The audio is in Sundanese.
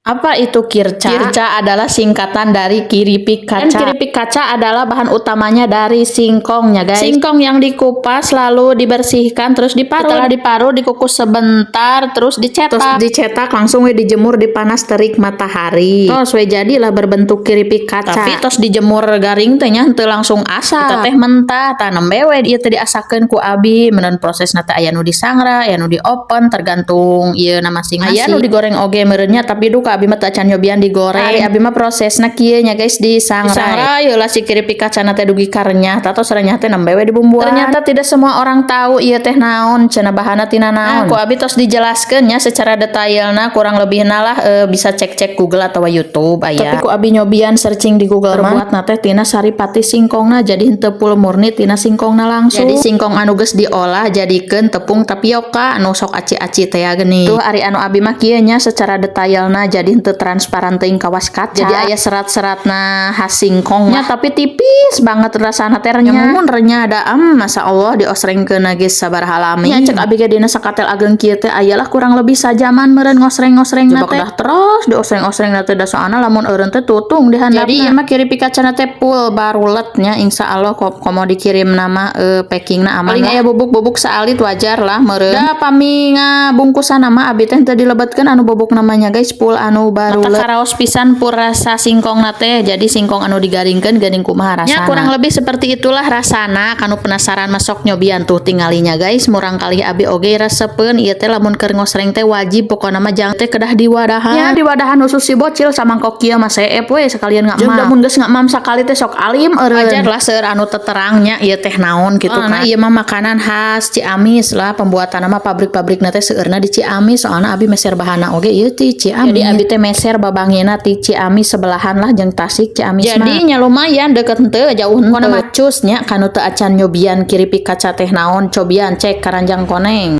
Apa itu kirca? Kirca adalah singkatan dari kiripik kaca. Dan kiripik kaca adalah bahan utamanya dari singkongnya, guys. Singkong yang dikupas lalu dibersihkan, terus diparut. Setelah diparut, dikukus sebentar, terus dicetak. Terus dicetak, langsung we dijemur di panas terik matahari. Terus we jadilah berbentuk kiripik kaca. Tapi tos dijemur garing teh nya henteu langsung asak. Eta teh mentah, tah nembe we ieu teh diasakeun ku abi. Meureun prosesna teh aya nu disangra, aya nu di oven, tergantung ieu na masing-masing. Aya nu digoreng oge meureun nya, tapi duka abi mah teu acan nyobian digoreng. Ari abi mah prosesna kieu nya, guys, disangrai. Disangrai heula si kiripik kacana teh dugi ka renyah, tah tos renyah teh nembe we dibumbuan. Ternyata tidak semua orang tahu ieu teh naon, cenah bahanna tina naon. Nah, ku abi tos dijelaskeun nya secara detailna, kurang lebihna lah bisa cek-cek Google atau YouTube aya. Tapi ku abi nyobian searching di Google mah terbuatna teh tina saripati singkongna, jadi henteu full murni tina singkongna langsung. Jadi singkong anu geus diolah jadikeun tepung tapioka anu sok aci-aci teh geuning. Tuh, ari anu abi mah kieu nya secara detailna, jadi henteu transparan teuing kawas kaca. Jadi aya serat-seratna khas singkong nya, tapi tipis banget, rasana teh renyah. Mun renyah da masa Allah diosrengkeun geus sabaraha lami. Nya cek abi ge dina sakatel ageng kieu teh ayalah kurang lebih sajaman meureun ngosreng-ngosrengna teh. Dah terus diosreng-osrengna teh, da soalna lamun eureun teh tutung di handapna. Jadi ieu mah keripik kacana teh full barulet nya, insya Allah kok komo dikirim nama packingna aman. Paling aya bubuk-bubuk saalit, wajar lah meureun. Da pami ngabungkusan nama abi teh teu dilebetkeun anu bubuk namanya, guys, full anu barulet. Mata karaos pisan pur rasa singkong teh, jadi singkong anu digaringkeun geuning kumaha rasana. Ya, kurang lebih seperti itulah rasana. Kanu penasaran masuk nyobian tuh tinggalinya, guys. Murang kali abi oge resepeun ieu teh, lamun keur ngosreng teh wajib pokona mah jang teh kedah diwadahan. Ya, diwadahan khusus si bocil samangkok kieu mah seep we sekalian nggak. Jeung mun geus ngamam sakali teh sok alim eureun. Wajar lah seueur anu teterangnya ieu teh naon gitu kan. Ieu mah makanan khas Ciamis lah, pembuatan mah pabrik-pabrikna teh seueurna di Ciamis, soalna abi meser bahana oge ieu ti Ciamis. Jadi abi teh meser babangina ti Ciamis, sebelahan lah jeung Tasik Ciamis mah. Jadi nya lumayan deket henteu, jauh henteu. Pokona mah cus nya, kanu teu acan nyobian kiripik kaca teh naon, cobian cek Karanjang Koneng.